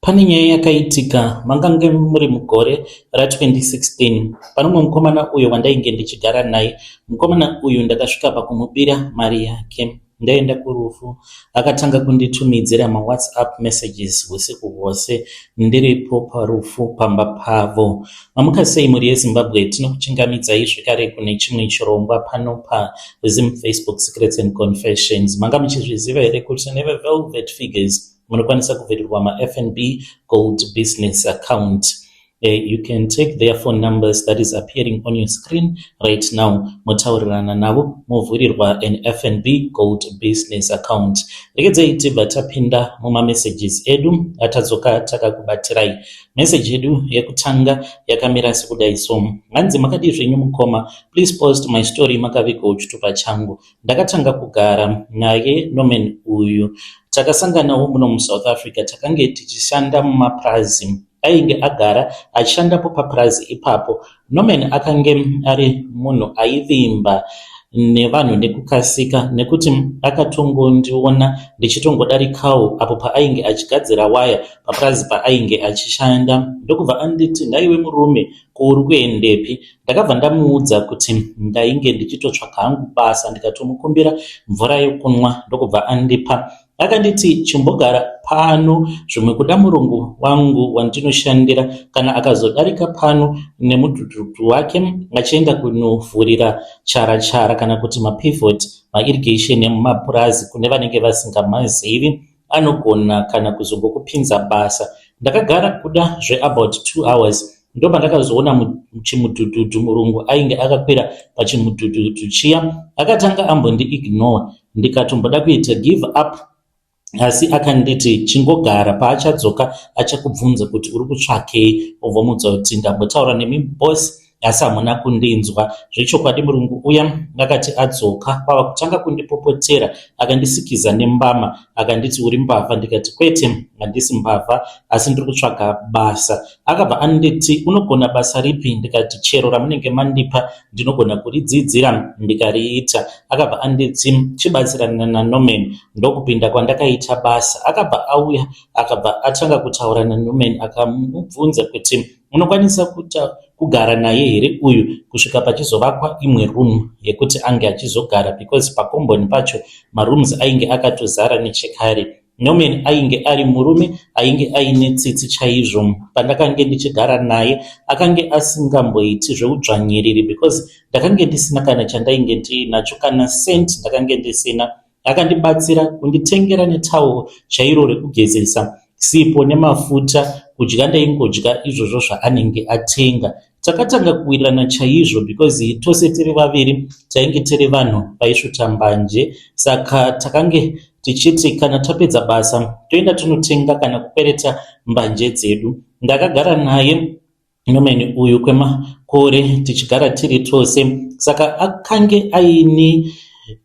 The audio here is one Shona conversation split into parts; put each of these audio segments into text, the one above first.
Pane nyaya yakaitika mangange muri mugore ra2016 pane umwe mukomana uyo wandainge ndichigara naye. Mukomana uyu ndakasvika pakumubira mari yake ndaenda kurufu. Akatanga kunditumidzira maWhatsApp messages husiku hwose ndiripo parufu pamba pavo. Mamuka sei mhuri yeZimbabwe? Tinokuchingamidzai zvekare kune chimwe chirongwa pano paZim Facebook Secrets and Confessions. Manga muchizviziva here kuti neveVelvet Figures munokwanisa kuvhurirwa maFNB Gold Business Account? You can take their phone numbers that is appearing on your screen right now, motaurirana navo, movhurirwa an FNB Gold Business Account. Regedzai tibva tapinda mumamessages edu atadzoka takakubatirai. Meseji yedu yekutanga yakamira sekudai so. Hanzi, "Makadii zvenyu mukoma? Please post my story makavigawo chitupa changu. Ndakatanga kugara naye Norman uyu. Takasanganawo muno muSouth Africa. Takange tichishanda mumapurazi. Ainge agara achishandapo papurazi ipapo. Norman akange ari munhu aivimba nevanhu nekukasika, nekuti akatongondiona ndichitongodarikawo apo paainge achigadzira waya papurazi paainge achishanda, ndokubva anditi, 'Nhaiwe murume, ko uri kuendepi?' Ndakabva ndamuudza kuti ndainge ndichitotsvaga hangu basa, ndikatomukumbira mvura yekunwa, ndokubva andipa. Akanditi, 'Chimbogara pano, zvimwe kuda murungu wangu wandinoshandira kana akazodarika pano nemudhudhudhu wake achienda kunovhurira chara chara kana kuti mapivot mairrigation emumapurazi kune vanenge vasingamazivi, anogona kana kuzongokupinza basa.' Ndakagara kuda zveabout 2 hours, ndopandakazoona chimudhudhudhu. Murungu ainge akakwira pachimudhudhudhu chiya. Akatanga ambondiignore, ndikatomboda kuita give up, asi akanditi, 'Chingogara, paachadzoka achakubvunza kuti uri kutsvakei, obva kuti ndambotaura nemi boss, asi hamuna kundinzwa.' Zvechokwadi murungu uya akati adzoka, kwava kutanga kundipopotera. Akandisikiza nembama, akanditi, 'Uri mbavha.' Ndikati, 'Kwete, handisi mbavha, asi ndiri kutsvaga basa.' Akabva anditi, 'Unogona basa ripi?' Ndikati, 'Chero ramunenge mandipa, ndinogona kuridzidzira ndikariita.' Akabva anditi, 'Chibatsirana naNorman.' Ndokupinda kwandakaita basa. Akabva auya, akabva atanga kutaura naNorman, akamubvunza kuti, 'Unokwanisa kugara naye here uyu kusvika pachizovakwa imwe room yekuti ange achizogara?' because pakomboni pacho marooms ainge akatozara nechekare. Norman ainge ari murume ainge aine tsitsi chaizvo. Pandakange ndichigara naye, akange asingamboiti zveudzvanyiriri, because ndakange ndisina kana chandainge ndiinacho, kana cent ndakange ndisina. Akandibatsira kunditengera netauro chairo rekugezesa, sipo nemafuta. Kudya ndaingodya izvozvo zvaanenge atenga. Takatanga kuwirirana chaizvo because tose tiri vaviri tainge tiri vanhu vaisvuta mbanje, saka takange tichiti kana tapedza basa toenda tonotenga kana kukwereta mbanje dzedu. Ndakagara naye Norman uyu kwemakore tichigara tiri tose. Saka akange aine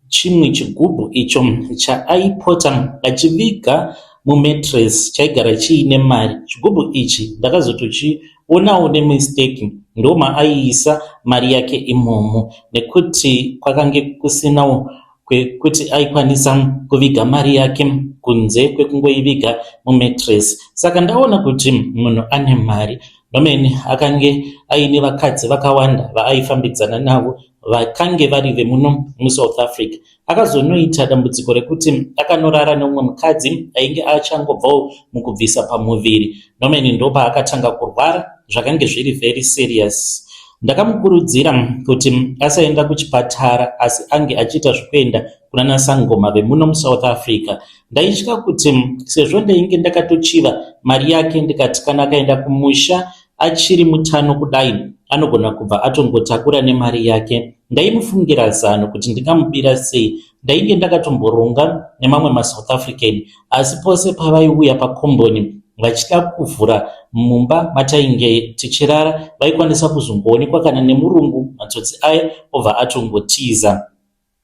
chimwe chigubhu icho chaaipota achiviga mumattress, chaigara chiine mari. Chigubhu ichi ndakazotochionawo nemistake. Ndomaaiisa mari yake imomo, nekuti kwakange kusinawo kwekuti aikwanisa kuviga mari yake kunze kwekungoiviga mumattress. Saka ndaona kuti munhu ane mari. Norman akange aine vakadzi vakawanda vaaifambidzana navo, vakange vari vemuno muSouth Africa. Akazonoita dambudziko rekuti akanorara neumwe mukadzi ainge achangobvawo mukubvisa pamuviri. Norman ndopaakatanga kurwara zvakange zviri very serious. Ndakamukurudzira kuti asaenda kuchipatara, asi ange achiita zvekuenda kunana sangoma vemuno muSouth Africa. Ndaitya kuti sezvo ndainge ndakatochiva mari yake, ndikati kana akaenda kumusha achiri mutano kudai, anogona kubva atongotakura nemari yake. Ndaimufungira zano kuti ndingamubira sei. Ndainge ndakatomboronga nemamwe maSouth African, asi pose pavaiuya pakomboni vachida kuvhura mumba matainge tichirara, vaikwanisa kuzongoonekwa kana nemurungu, matsotsi aya obva atongotiza.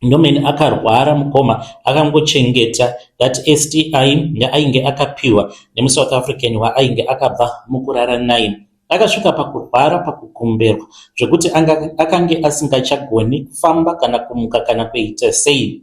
Norman akarwara mukoma, akangochengeta that STI yaainge akapiwa nemuSouth African waainge akabva mukurara naye. Akasvika pakurwara pakukumberwa zvekuti akange asingachagoni kufamba kana kumuka kana kuita sei.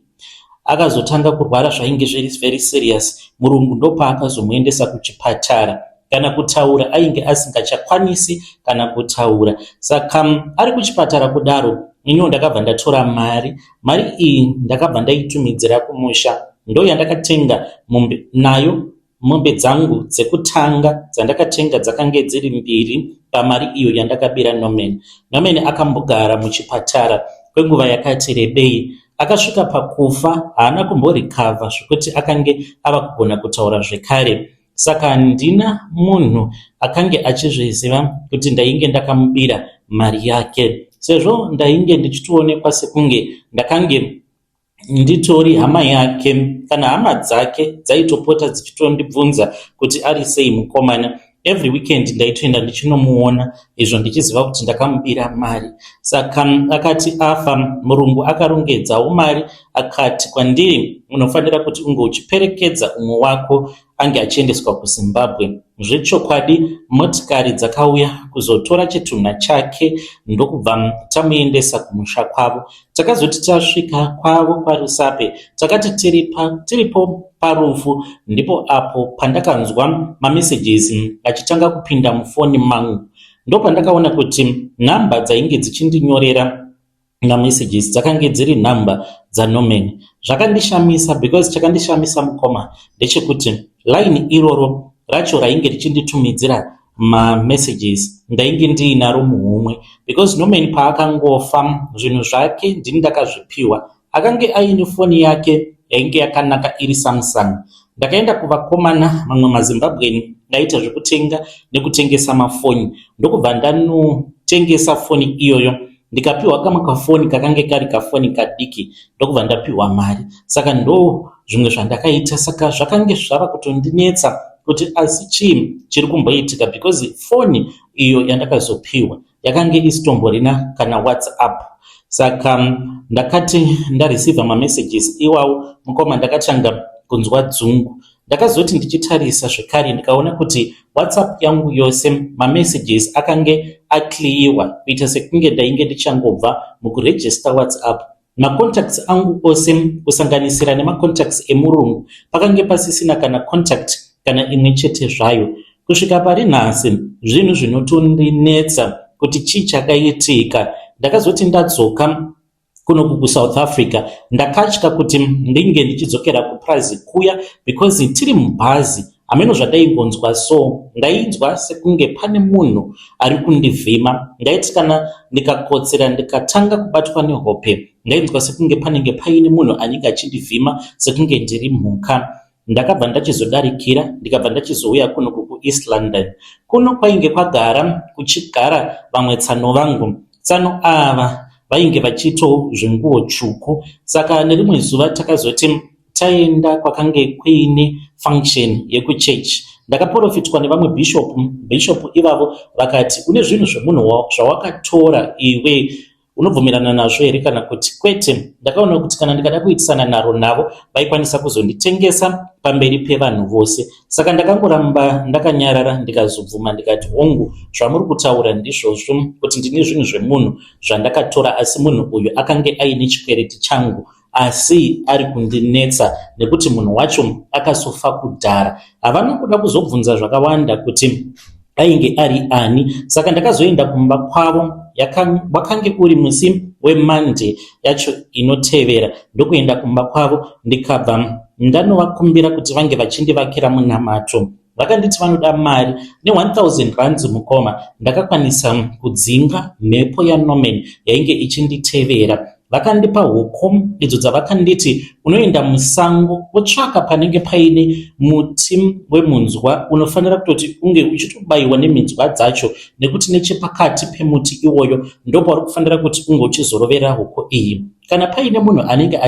Akazotanga kurwara zvainge zviri very serious. Murungu ndopaakazomuendesa kuchipatara. Kana kutaura ainge asingachakwanisi kana kutaura. Saka ari kuchipatara kudaro, iniwo ndakabva ndatora mari. Mari iyi ndakabva ndaitumidzira kumusha. Ndoyandakatenga mombe nayo. Mombe dzangu dzekutanga dzandakatenga dzakange dziri mbiri pamari iyo yandakabira Norman. Norman akambogara muchipatara kwenguva yakati rebei. Akasvika pakufa haana kumborecover zvekuti akange ava kugona kutaura zvekare. Saka handina munhu akange achizviziva kuti ndainge ndakamubira mari yake sezvo ndainge ndichitoonekwa sekunge ndakange nditori hama yake kana hama dzake dzaitopota dzichitondibvunza kuti ari sei mukomana. Every weekend ndaitoenda ndichinomuona izvo ndichiziva kuti ndakamubira mari. Saka akati afa murungu akarongedzawo mari akati kwandiri unofanira kuti unge uchiperekedza umwe wako ange achiendeswa kuZimbabwe. Zvechokwadi motikari dzakauya kuzotora chitunha chake ndokubva tamuendesa kumusha kwavo. Takazoti tasvika kwavo kwaRusape takati tiripa, tiripo parufu ndipo apo pandakanzwa mamessages achitanga kupinda mufoni mangu. Ndopandakaona kuti nhamba dzainge dzichindinyorera mamessages dzakange dziri nhamba dzaNorman. Zvakandishamisa because chakandishamisa mukoma ndechekuti line iroro racho rainge richinditumidzira mamessages ndainge ndiinaro muhomwe because Norman paakangofa zvinhu zvake ndini ndakazvipiwa. Akange aine foni yake yainge yakanaka iri Samsung. Ndakaenda kuvakomana mamwe maZimbabwean ndaita zvekutenga nekutengesa mafoni ndokubva ndanotengesa foni iyoyo ndikapiwa kamwe kafoni kakange kari kafoni kadiki ndokubva ndapiwa mari. Saka ndo zvimwe zvandakaita saka zvakange zvava kutondinetsa kuti asi chii chiri kumboitika because foni iyo yandakazopiwa yakange isitomborina kana WhatsApp. Saka ndakati ndareceiva mamessages iwawo mukoma ndakatanga kunzwa dzungu. Ndakazoti ndichitarisa zvekare ndikaona kuti WhatsApp yangu yose mamessages akange acleariwa kuita sekunge ndainge ndichangobva mukuregister WhatsApp. Macontacts angu ose kusanganisira nemacontacts emurungu pakange pasisina kana contact kana imwe chete zvayo. Kusvika pari nhasi zvinhu zvinotondinetsa kuti chii chakaitika. Ndakazoti ndadzoka kunoku kuSouth Africa ndakatya kuti ndinge ndichidzokera kupurazi kuya because tiri mubhazi hameno zvandaingonzwa so ndainzwa sekunge pane munhu ari kundivhima. Ndaiti kana ndikakotsera ndikatanga kubatwa nehope ndainzwa sekunge panenge paine munhu anenge achindivhima sekunge ndiri mhuka. Ndakabva ndachizodarikira ndikabva ndachizouya kuno kuEast London. Kuno kwainge kwagara kuchigara vamwe tsano vangu. Tsano ava vainge vachiitawo zvenguo tsvuku. Saka nerimwe zuva takazoti taenda kwakange kuine function yekuchechi. Ndakaprofitwa nevamwe bishop. Bishop ivavo vakati une zvinhu zvemunhu zvawakatora iwe unobvumirana nazvo here kana kuti kwete. Ndakaona kuti kana ndikada kuitisana naro navo vaikwanisa kuzonditengesa pamberi pevanhu vose. Saka ndakangoramba ndakanyarara ndikazobvuma ndikati hongu zvamuri kutaura ndizvozvo kuti ndine zvinhu zvemunhu zvandakatora asi munhu uyu akange aine chikwereti changu asi ari kundinetsa nekuti munhu wacho akasofa kudhara. Havana kuda kuzobvunza zvakawanda kuti ainge ari ani. Saka ndakazoenda kumba kwavo wakange uri musi weMonday yacho inotevera ndokuenda kumba kwavo ndikabva ndanovakumbira kuti vange vachindivakira munamato. Vakanditi vanoda mari ne1000 rands mukoma ndakakwanisa kudzinga mhepo yaNorman yainge ichinditevera. Vakandipa huku idzo dzavakanditi unoenda musango wotsvaka panenge paine muti wemunzwa unofanira kutoti unge uchitobayiwa neminzwa dzacho nekuti nechepakati pemuti iwoyo ndopauri kufanira kuti unge uchizorovera huku iyi. Kana paine munhu anenge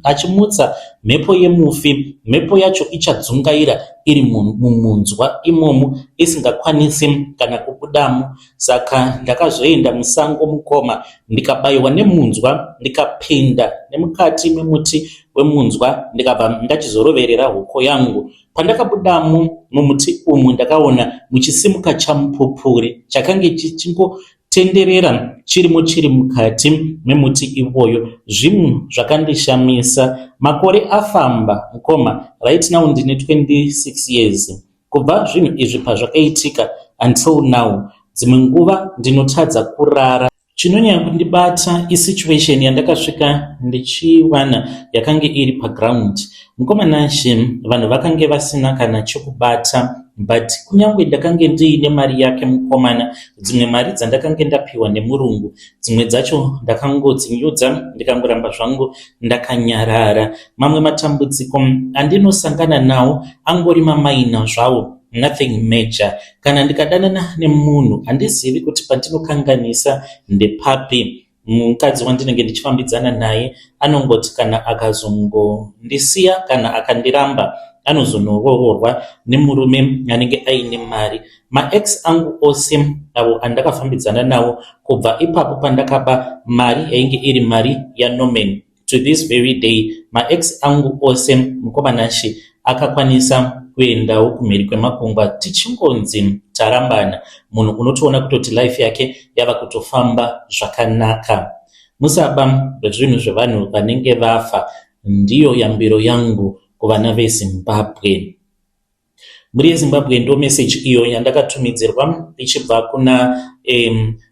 achimutsa mhepo yemufi, mhepo yacho ichadzungaira iri mumunzwa imomo isingakwanisi kana kubudamo. Saka ndakazoenda musango mukoma ndikabayiwa nemunzwa ndikapinda nemukati memuti wemunzwa ndikabva ndachizoroverera huku yangu. Pandakabudamo mumuti umu ndakaona muchisimuka chamupupuri chakange chichingotenderera chirimo chiri mukati memuti iwoyo. Zvinhu zvakandishamisa. Makore afamba mukoma, right now ndine 26 years. Kubva zvinhu izvi pazvakaitika until now, dzimwe nguva ndinotadza kurara. Chinonyanya kundibata isituation yandakasvika ndichiwana yakange iri paground. Mukoma Nashe, vanhu vakange vasina kana chekubata but kunyange ndakange ndiine mari yake mukomana, dzimwe mari dzandakange ndapiwa nemurungu, dzimwe dzacho ndakangodzinyudza ndikangoramba zvangu ndakanyarara. Mamwe matambudziko andinosangana nawo angori mamaina zvawo, nothing major. Kana ndikadanana nemunhu handizivi kuti pandinokanganisa ndepapi. Mukadzi wandinenge ndichifambidzana naye anongoti kana akazongondisiya kana akandiramba anozonoroorwa nemurume anenge aine mari. Maex angu ose avo andakafambidzana nawo kubva ipapo pandakaba mari yainge iri mari yaNorman to this very day, maex angu ose, mukoma Nashe, akakwanisa kuendawo kumhiri kwemakungwa. Tichingonzi tarambana, munhu unotoona kutoti life yake yava kutofamba zvakanaka. Musaba zvinhu zvevanhu vanenge vafa, ndiyo yambiro yangu kuvana veZimbabwe. Mhuri yeZimbabwe, ndo message iyo yandakatumidzirwa ichibva kuna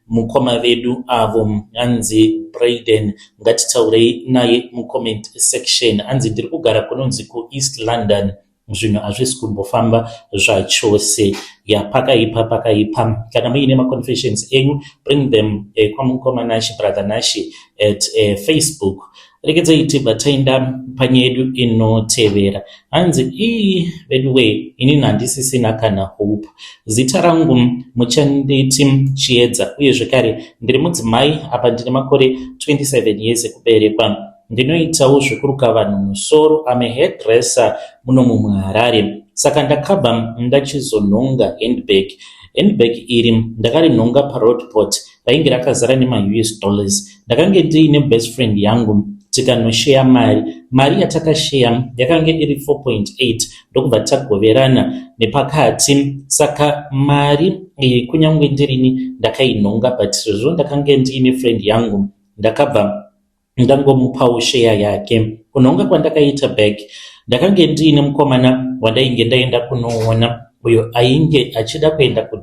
mukoma vedu avo anzi Braden. Ngatitaurei naye mucomment section. Anzi ndiri kugara kunonzi kuEast London, zvinhu hazvisi kumbofamba zvachose. Ya, pakaipa, pakaipa. Kana muine maconfessions enyu, bring them kwamukoma Nashi, Brother Nashi at Facebook. Regedzai tibva taenda panyaya yedu inotevera. Hanzi, "Ii vedu wee, inini handisisina kana hope. Zita rangu muchanditi Chiedza, uye zvekare ndiri mudzimai. Apa ndine makore 27 years ekuberekwa. Ndinoitawo zvekuruka vanhu musoro, am a hairdresser munomu muHarare. Saka ndakabva ndachizonhonga handbag. Handbag iri ndakarinhonga paroadport, rainge rakazara nemaUS dollars. Ndakange ndiine best friend yangu, tikanosheya mari. Mari yatakasheya yakange iri 4.8, ndokubva tagoverana nepakati. Saka mari iyi, kunyange ndirini ndakainhonga, but sezvo ndakange ndiine friend yangu, ndakabva ndangomupawo sheya yake. Kunhonga kwandakaita bag, ndakange ndiine mukomana wandainge ndaenda kunoona, uyo ainge achida kuenda ku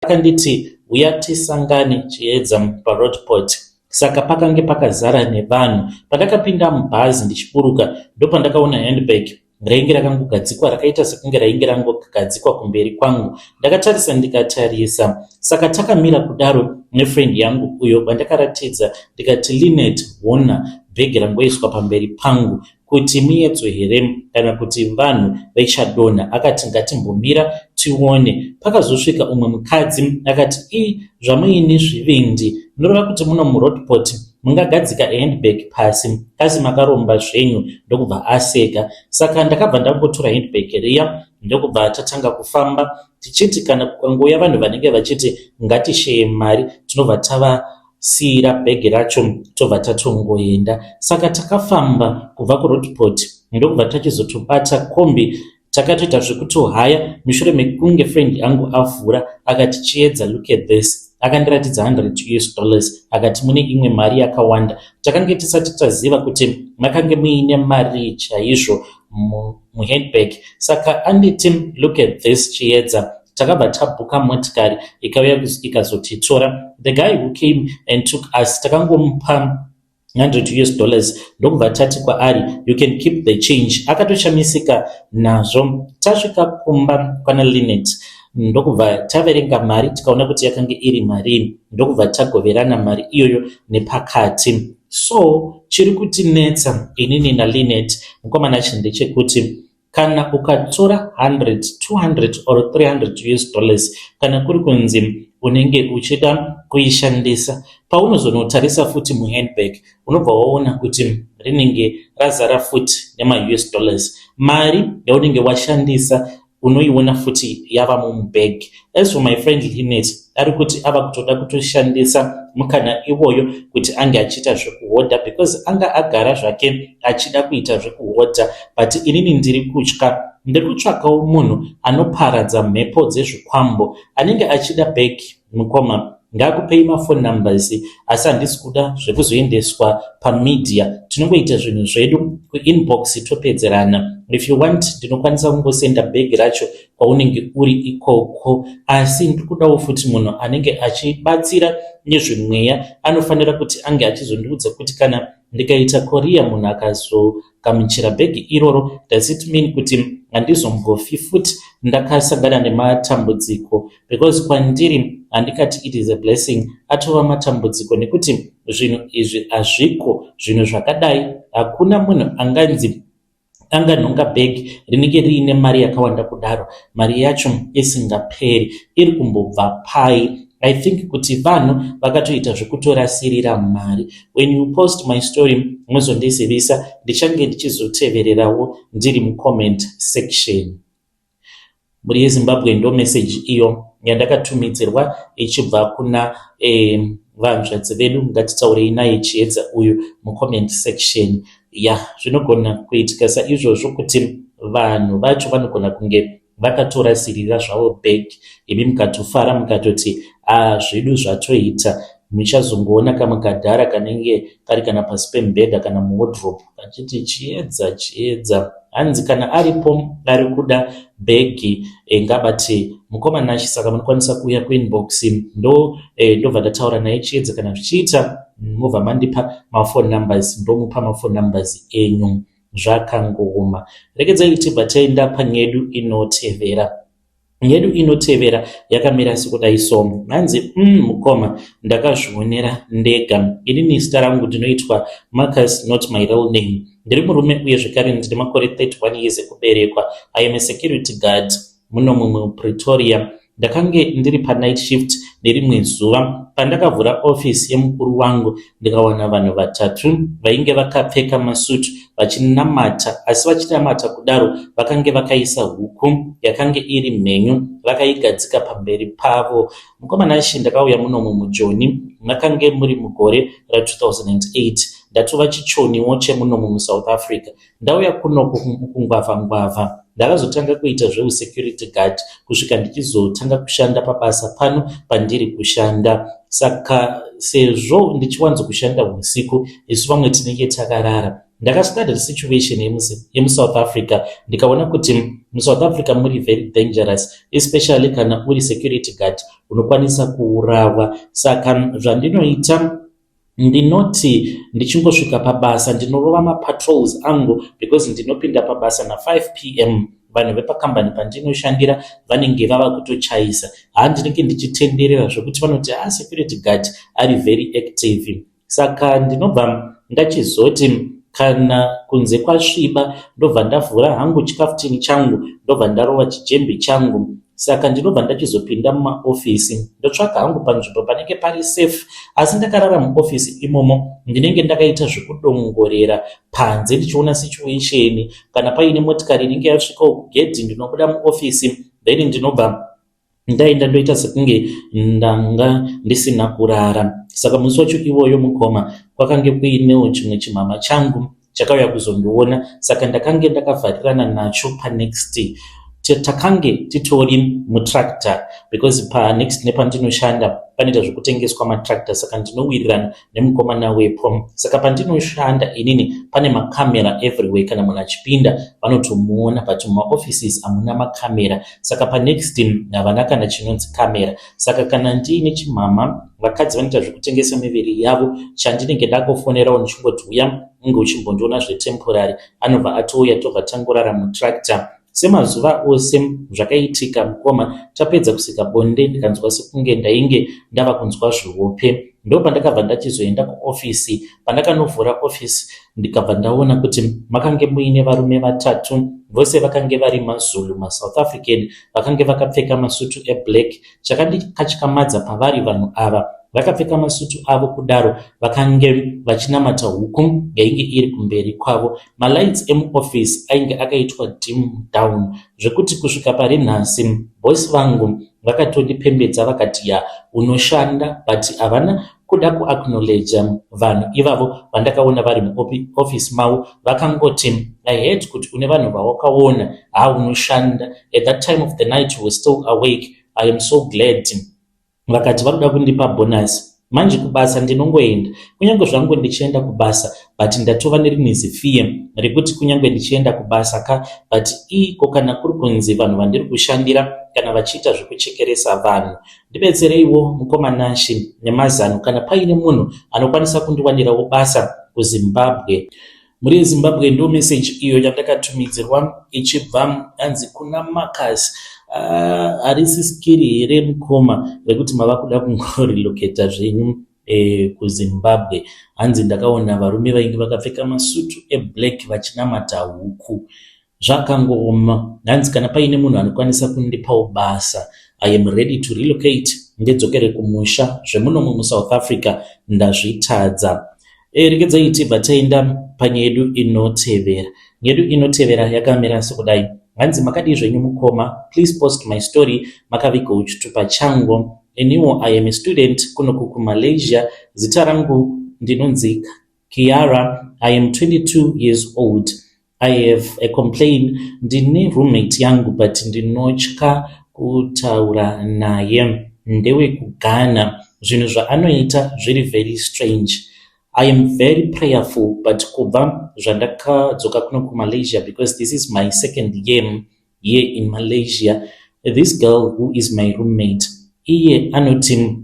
akanditi, 'Uya tisangane, Chiedza, paroadport.' Saka pakange pakazara nevanhu. Pandakapinda mubhazi ndichiburuka, ndopandakaona handbag rainge rakangogadzikwa, rakaita sekunge rainge rangogadzikwa kumberi kwangu. Ndakatarisa, ndikatarisa. Saka takamira kudaro nefriend yangu uyo wandakaratidza, ndikati, 'Linet, hona bhegi rangoiswa pamberi pangu, kuti muedzo here kana kuti vanhu vechadonha?' Akati, 'Ngatimbomira tione.' Pakazosvika umwe mukadzi akati, 'Ii, zvamuine zvivindi, munoreva kuti muno muroadport mungagadzika handbag pasi? Kasi makaromba zvenyu?' Ndokubva aseka. Saka ndakabva ndangotora handbag riya, ndokubva tatanga kufamba tichiti kana kukangouya vanhu vanenge vachiti ngatisheye mari, tinobva tavasiyira bhegi racho, tobva tatongoenda. Saka takafamba kubva kuroadport, ndokubva tachizotobata kombi. Takatoita zvekutohaya mushure mekunge friend yangu avhura akati, 'Chiedza, look at this.' Akandiratidza 100 US dollars, akati mune imwe mari yakawanda. Takange tisati taziva kuti makange muine mari chaizvo muhandbag. Saka anditi, 'Look at this, Chiedza.' Takabva tabhuka motikari, ikauya ikazotitora. The guy who came and took us, takangomupa 100 US dollars, ndokubva tati kwaari, 'You can keep the change.' Akatoshamisika nazvo. Tasvika kumba kwana Linet, ndokubva taverenga mari, tikaona kuti yakange iri mari, ndokubva tagoverana mari iyoyo nepakati. So chiri kutinetsa inini naLinet, mukomana, chi ndechekuti kana ukatora 100, 200 or 300 US dollars, kana kuri kunzi unenge uchida kuishandisa, paunozonotarisa futi muhandbag, unobva waona kuti rinenge razara futi nemaUS dollars. Mari yaunenge washandisa unoiona futi yava mumubag. As for my friend Linet, ari kuti ava kutoda kutoshandisa mukana iwoyo kuti ange achiita zvekuhodha, because anga agara zvake achida kuita zvekuhodha, but inini ndiri kutya. Ndiri kutsvakawo munhu anoparadza mhepo dzezvikwambo anenge achida bhegi, mukoma. Ngaakupei maphone numbers asi handisi kuda zvekuzoendeswa pamedia. Tinongoita zvinhu zvedu kuinbox topedzerana. If you want ndinokwanisa kungosenda bhegi racho kwaunenge uri ikoko asi ndiri kudawo futi munhu anenge achibatsira nezvemweya anofanira kuti ange achizondiudza kuti kana ndikaita korea munhu akazogamuchira bhegi iroro, does it mean kuti handizombofi futi ndakasangana nematambudziko? Because kwandiri handikati it is a blessing, atova matambudziko nekuti zvinhu izvi hazviko. Zvinhu zvakadai hakuna munhu anganzi anganhonga bhegi rinenge riine mari yakawanda kudaro, mari yacho isingaperi. Iri kumbobva pai? I think kuti vanhu vakatoita zvekutorasirira mari. When you post my story, muzondizivisa, ndichange ndichizotevererawo ndiri mucomment section. Mhuri yeZimbabwe, ndo meseji iyo yandakatumidzirwa ichibva kuna vanzvadzi vedu. Ngatitaurei naye Chiedza uyu mucomment section. Ya, zvinogona kuitika saizvozvo kuti vanhu vacho vanogona kunge vakatorasirira zvavo bhegi, imi mukatofara mukatoti a zvedu zvatoita. Muchazongoona kamwe kadhara kanenge kari kana pasi pemubhedha kana muwardrobe kachiti, "Chiedza, Chiedza." Hanzi kana aripo ari kuda bhegi ngabate mukoma Nashi. Saka munokwanisa kuuya kuinbox, ndobva ndataura naye Chiedza. Kana zvichiita, mobva mandipa maphone numbers, ndomupa maphone numbers enyu. Zvakangooma. Regedzai tibva taenda panyedu inotevera. Yedu inotevera yakamira sekudai so. Hanzi, mukoma, ndakazvionera ndega inini. Zita rangu ndinoitwa Marcus, not my real name. Ndiri murume uye zvekare ndine makore 31 years ekuberekwa. I am a security guard munomu muPretoria. Ndakange ndiri panight shift nerimwe zuva pandakavhura ofisi yemukuru wangu, ndikawana vanhu vatatu vainge vakapfeka masutu vachinamata. Asi vachinamata kudaro, vakange vakaisa huku yakange iri mhenyu, vakaigadzika pamberi pavo. Mukoma Nashi, ndakauya munomu muJoni makange muri mugore ra2008. Ndatova chichoniwo chemunomu muSouth Africa. Ndauya kuno kungwavha ngwavha, ndakazotanga kuita zveusecurity guard kusvika ndichizotanga kushanda pabasa pano pandiri kushanda. Saka sezvo ndichiwanzokushanda usiku, isu vamwe tinenge takarara, ndakastudya situation yemuSouth Africa, ndikaona kuti muSouth Africa muri very dangerous, especially kana uri security guard, unokwanisa kuurawa. Saka zvandinoita, ndinoti ndichingosvika pabasa ndinorova mapatrols angu, because ndinopinda pabasa na5 p.m. Vanhu vepakambani pandinoshandira vanenge vava kutochaisa. Haa, ndinenge ndichitenderera zvokuti vanoti, "Ha, security guard ari very active." Saka ndinobva ndachizoti kana kunze kwasviba, ndobva ndavhura hangu chikafutini changu, ndobva ndarova chijembe changu. Saka ndinobva ndachizopinda mumaofisi, ndotsvaga hangu panzvimbo panenge pari safe. Asi ndakarara muofisi imomo, ndinenge ndakaita zvekudongorera panze ndichiona situation. Kana paine motikari inenge yasvikawo kugedhi, ndinobuda muofisi, then ndinobva ndaenda ndoita sekunge ndanga ndisina kurara. Saka musi wacho iwoyo, mukoma, kwakange kuinewo chimwe chimama changu chakauya kuzondiona. Saka ndakange ndakavharirana nacho panext. Takange titori mutractor, because panext nepandinoshanda panoita zvekutengeswa matractor. Saka ndinowirirana nemukomana wepo. Saka pandinoshanda inini pane makamera everywhere, kana munhu achipinda vanotomuona, but mumaoffices hamuna makamera. Saka panext havana kana chinonzi kamera. Saka kana ndiine chimama, vakadzi vanoita zvekutengesa miviri yavo, chandinenge ndakufonerawo ndichingoti, "Uya unge uchimbondiona zvetemporary," anobva atouya, tobva tangorara mutractor semazuva ose. Zvakaitika, mukoma, tapedza kusika bonde, ndikanzwa sekunge ndainge ndava kunzwa zvihope. Ndopandakabva ndachizoenda kuofisi. Pandakanovhura ofisi, ndikabva ndaona kuti makange muine varume vatatu. Vose vakange vari maZulu, maSouth African, vakange vakapfeka masutu eblack. Chakandikatyamadza pavari vanhu ava, vakapfeka masutu avo kudaro, vakange vachinamata huku yainge iri kumberi kwavo. Malights emuofisi ainge akaitwa dim down, zvekuti kusvika pari nhasi bosi vangu vakatondipembedza, vakati, "Ya, unoshanda," but havana kuda kuacknowledga vanhu ivavo vandakaona vari muofisi mavo. Vakangoti, "I heard kuti une vanhu vawakaona. Ha, unoshanda. At that time of the night you were still awake. I am so glad." Vakati varoda kundipa bonus. Manje kubasa ndinongoenda kunyange zvangu ndichienda kubasa, but ndatova nerimwe zifear rekuti kunyange ndichienda kubasa ka, but iko kana kuri kunzi vanhu vandiri kushandira kana vachiita zvekuchekeresa vanhu. Ndibetsereiwo, mukoma Nashi, nemazano kana paine munhu anokwanisa kundiwanirawo basa kuZimbabwe. Mhuri yeZimbabwe, ndo message iyo yandakatumidzirwa ichibva hanzi kuna Marcus. Harisi skiri here, mukoma, rekuti mava kuda kungorelocata zvenyu kuZimbabwe? Hanzi ndakaona varume vainge vakapfeka masutu eblack vachinamata huku. Zvakangooma. Hanzi kana paine munhu anokwanisa kundipawo basa, I am ready to relocate, ndidzokere kumusha. Zvemunomu muSouth Africa ndazvitadza. Regedzai tibva taenda panyaya yedu inotevera. Yedu inotevera yakamira sekudai. Hanzi, "Makadii zvenyu, mukoma? Please post my story makavigawo chitupa changu. Eniwo I am a student kunoku kuMalaysia. Zita rangu ndinonzi Kiara. I am 22 years old. I have a complain. Ndine roommate yangu, but ndinotya kutaura naye. NdewekuGhana. Zvinhu zvaanoita zviri very strange. I am very prayerful, but kubva zvandakadzoka kuno kuMalaysia, because this is my second year here in Malaysia, this girl who is my roommate, iye anoti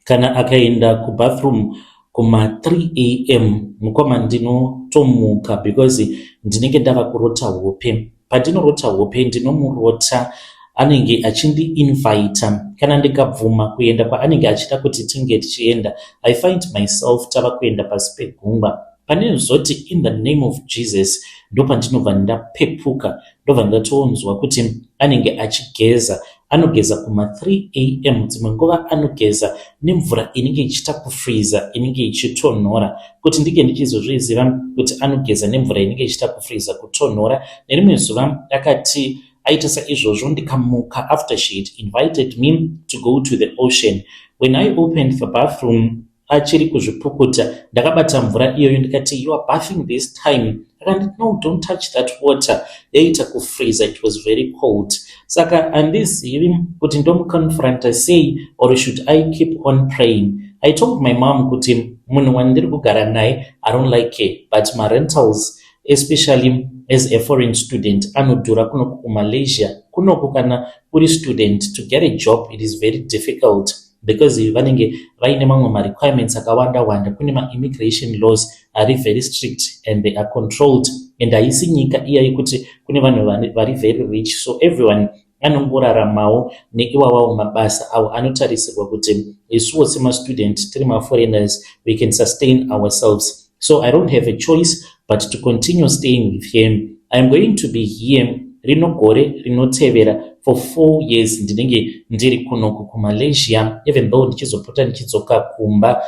kana akaenda kubathroom kuma3 a.m., mukoma, ndinotomuka because ndinenge ndava kurota hope. Pandinorota hope, ndinomurota anenge achindiinvita. Kana ndikabvuma kuenda kwaanenge achida kuti tinge tichienda, I find myself tava kuenda pasi pegungwa. Panezoti 'In the name of Jesus,' ndopandinobva ndapepuka, ndobva ndatonzwa kuti anenge achigeza. Anogeza kuma3 a.m. Dzimwe nguva anogeza nemvura inenge ichiita kufriza, inenge ichitonhora. Kuti ndinge ndichizozviziva kuti anogeza nemvura inenge ichiita kufriza, kutonhora, nerimwe zuva akati aita saizvozvo, ndikamuka after she had invited me to go to the ocean. When I opened the bathroom, achiri kuzvipukuta. Ndakabata mvura iyoyo ndikati, 'You are bathing this time?' Akanditi, 'No, don't touch that water.' Yaita kufreeza, it was very cold. Saka handizivi kuti ndomuconfronta sei or should I keep on praying. I told my mom kuti munhu wandiri kugara naye, I don't like her, but marentals, especially as a foreign student, anodhura kunoku kuMalaysia. Kunoku kana uri student, to get a job it is very difficult because vanenge vaine mamwe marequirements akawanda wanda. Kune maimmigration laws ari very strict and they are controlled, and haisi nyika iya yekuti kune vanhu vari very rich, so everyone anongoraramawo neiwawawo mabasa avo anotarisirwa kuti isuwo semastudent tiri maforeigners, we can sustain ourselves. So I don't have a choice but to continue staying with him. I am going to be here rino gore rinotevera. For 4 years ndinenge ndiri kunoku kuMalaysia, even though ndichizopota ndichidzoka kumba.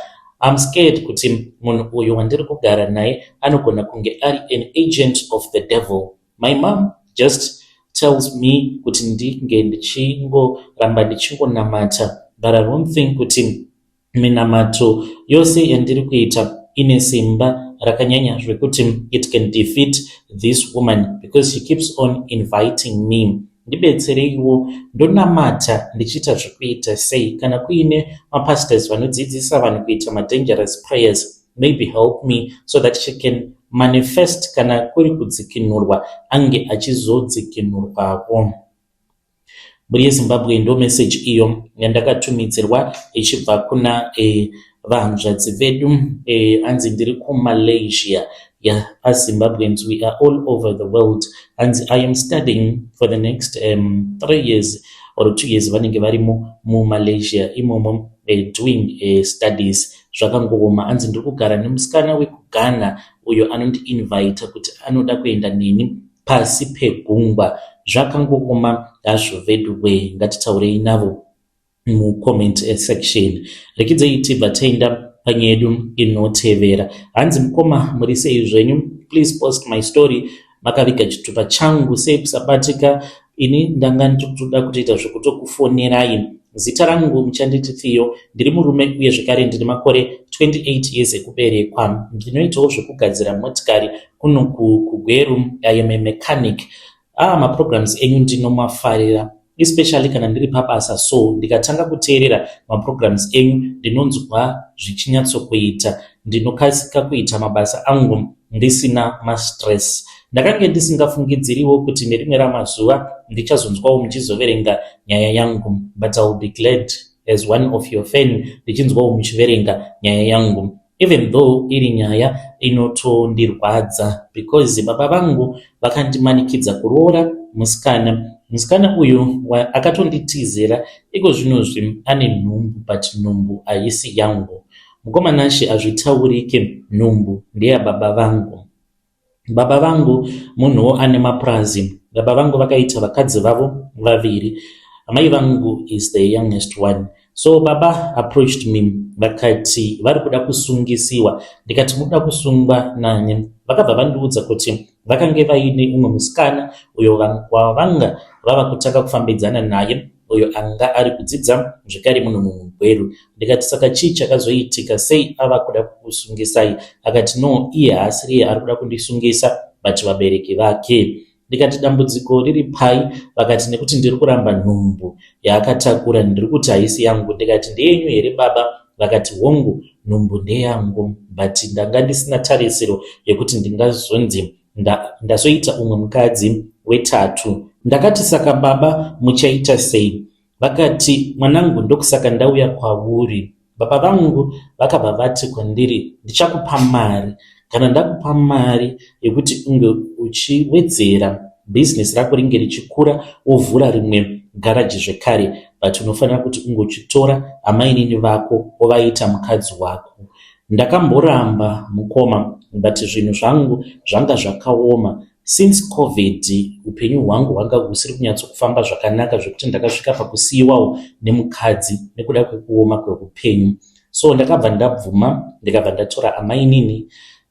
I'm scared kuti munhu uyu wandiri kugara naye anogona kunge ari an agent of the devil. My mom just tells me kuti ndinge ndichingoramba ndichingonamata, but I don't think kuti minamato yose yandiri kuita ine simba rakanyanya zvekuti it can defeat this woman, because she keeps on inviting me. Ndibetsereiwo, ndonamata ndichiita zvekuita sei? Kana kuine mapastors vanodzidzisa vanhu kuita madangerous prayers, maybe help me so that she can manifest. Kana kuri kudzikinurwa, ange achizodzikinurwawo." Mhuri yeZimbabwe, ndo message iyo yandakatumidzirwa ichibva kuna vahanzvadzi vedu. Hanzi ndiri kuMalaysia. Yeah, as Zimbabweans, we are all over the world. Hanzi, "I am studying for the next 3 years or 2 years." Vanenge varimo muMalaysia imomo, doing studies. Zvakangooma. Hanzi ndiri kugara nemusikana wekuGhana uyo anondiinvita kuti anoda kuenda neni pasi pegungwa. Zvakangooma hazvo veduwe. Ngatitaurei navo mucomment section. Rekidzei tibva taenda panyaya yedu inotevera. Hanzi, "Mukoma, muri sei zvenyu? Please post my story makaviga chitupa changu. Sei kusabatika? Ini ndanga nditoda kutoita zvekutokufonerai. Zita rangu muchanditi Theo. Ndiri murume uye zvekare ndine makore 28 years ekuberekwa. Ndinoitawo zvekugadzira motikari kuno kuGweru. I am a mechanic. Ah, maprograms enyu ndinomafarira. Especially kana ndiri pabasa so ndikatanga kuteerera maprograms enyu ndinonzwa zvichinyatsokuita. Ndinokasika kuita mabasa angu ndisina mastress. Ndakange ndisingafungidziriwo kuti nerimwe ramazuva ndichazonzwawo muchizoverenga nyaya yangu but I will be glad as one of your fan ndichinzwawo muchiverenga nyaya yangu even though iri nyaya inotondirwadza because baba vangu vakandimanikidza kuroora musikana. Musikana uyu akatonditizira iko zvinozvi ane nhumbu but nhumbu haisi yangu. Mukoma Nashe hazvitaurike nhumbu ndeyababa vangu. Baba vangu munhuwo ane mapurazi. Baba vangu vakaita vakadzi vavo vaviri. Amai vangu is the youngest one. So baba approached me vakati vari kuda kusungisiwa. Ndikati muda kusungwa nani? Vakabva vandiudza kuti vakange vaine umwe musikana uyo wavanga vava kutanga kufambidzana naye uyo anga ari kudzidza zvekare muno muGweru. Ndikati saka chii chakazoitika sei ava kuda kukusungisai? Akati no iye haasiriye ari kuda kundisungisa but vabereki vake. Ndikati dambudziko riri pai? Vakati nekuti ndiri kuramba nhumbu yaakatakura ndiri kuti haisi yangu. Ndikati ndeyenyu here baba? Vakati hongu nhumbu ndeyangu but ndanga ndisina tarisiro yekuti ndingazonzi ndazoita umwe mukadzi wetatu. Ndakati saka baba muchaita sei? Vakati mwanangu ndokusaka ndauya kwauri. Baba vangu vakabva vati kwandiri ndichakupa mari. Kana ndakupa mari yekuti unge uchiwedzera bhizinesi rako ringe richikura wovhura rimwe garaji zvekare but unofanira kuti unge uchitora amainini vako wovaita mukadzi wako. Ndakamboramba mukoma but zvinhu zvangu zvanga zvakaoma. Since covid upenyu hwangu hwanga husiri kunyatsokufamba zvakanaka zvekuti ndakasvika pakusiyiwawo nemukadzi nekuda kwekuoma kweupenyu. So ndakabva ndabvuma ndikabva ndatora amainini.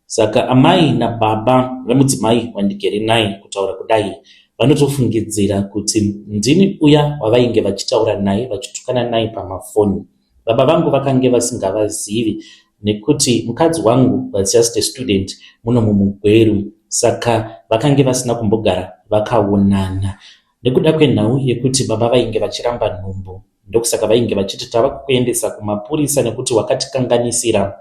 Saka amai nababa vemudzimai wandigere naye kutaura kudai vanotofungidzira kuti ndini uya wavainge vachitaura naye vachitukana naye pamafoni. Baba vangu vakange vasingavazivi nekuti mukadzi wangu was just a student muno mumugweru saka vakange vasina kumbogara vakaonana. Nekuda kwenhau yekuti baba vainge vachiramba nhumbu ndokusaka vainge vachiti tava kukuendesa kumapurisa nekuti wakatikanganisira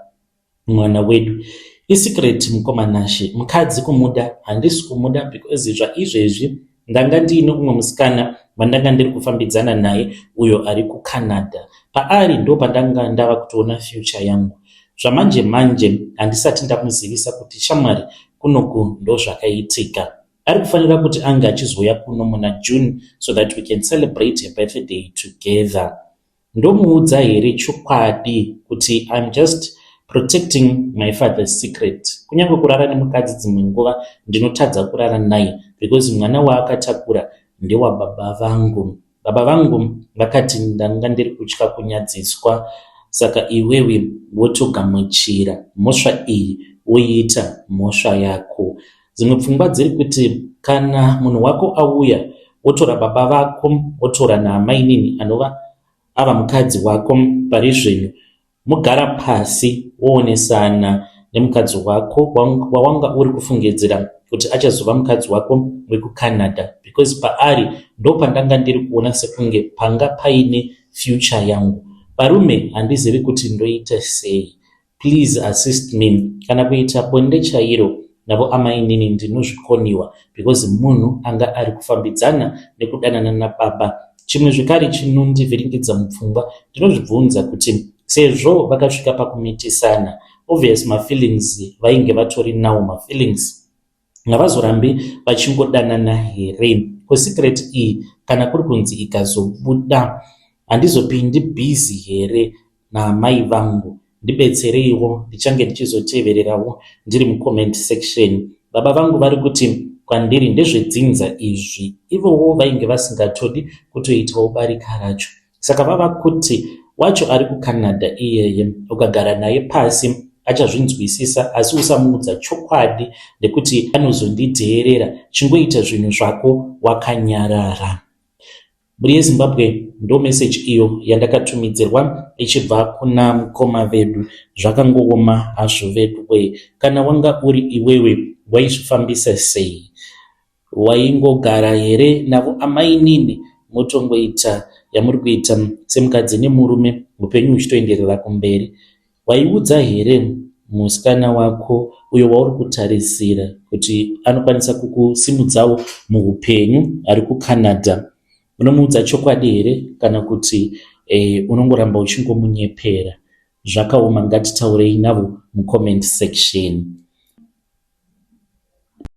mwana wedu. Isecret mukoma Nashe, mukadzi kumuda handisi kumuda because zvaizvezvi ndanga ndiine umwe musikana wandanga ndiri kufambidzana naye uyo ari kuCanada. Paari ndo pandanga ndava kutoona future yangu. Zvamanje manje handisati ndamuzivisa kuti shamwari kunoku ndozvakaitika. Ari kufanira kuti ange achizouya kuno muna June so that we can celebrate her birthday together. Ndomuudza here chokwadi kuti I'm just protecting my father's secret. Kunyange kurara nemukadzi dzimwe nguva ndinotadza kurara naye because mwana waakatakura ndewababa vangu. Baba vangu vakati ndanga ndiri kutya kunyadziswa saka iwewe wotogamuchira mhosva iyi woiita mhosva yako. Dzimwe pfungwa dziri kuti kana munhu wako auya wotora baba vako wotora naamainini anova ava mukadzi wako pari zvino mogara pasi woonesana nemukadzi wako wawanga uri kufungidzira kuti achazova mukadzi wako wekuCanada because paari ndopandanga ndiri kuona sekunge panga paine future yangu. Varume handizivi kuti ndoita sei. Please assist me. Kana kuita bonde chairo navo amainini ndinozvikoniwa because munhu anga ari kufambidzana nekudanana nababa. Chimwe zvekare chinondivhiringidza mupfungwa ndinozvibvunza kuti sezvo vakasvika pakumitisana obvious mafeelings vainge vatori nawo mafeelings havazorambi vachingodanana here? Ko secret iyi kana kuri kunzi ikazobuda handizopindi busy here naamai vangu? Ndibetsereiwo ndichange ndichizotevererawo ndiri mucomment section. Baba vangu vari kuti kwandiri ndezvedzinza izvi ivowo vainge vasingatodi kutoitawo barika racho. Saka vava kuti wacho ari kuCanada iyeye ukagara naye pasi achazvinzwisisa asi usamuudza chokwadi nekuti anozondidheerera. Chingoita zvinhu zvako wakanyarara. Mhuri yeZimbabwe ndo message iyo yandakatumidzirwa ichibva kuna mukoma vedu. Zvakangooma hazvo veduwe. Kana wanga uri iwewe waizvifambisa sei? Waingogara here navo amainini motongoita yamuri kuita semukadzi nemurume upenyu huchitoenderera kumberi. Waiudza here musikana wako uyo wauri kutarisira kuti anokwanisa kukusimudzawo muupenyu ari kuCanada? Unomuudza chokwadi here kana kuti eh, unongoramba uchingomunyepera? Zvakaoma, ngatitaurei navo mucomment section.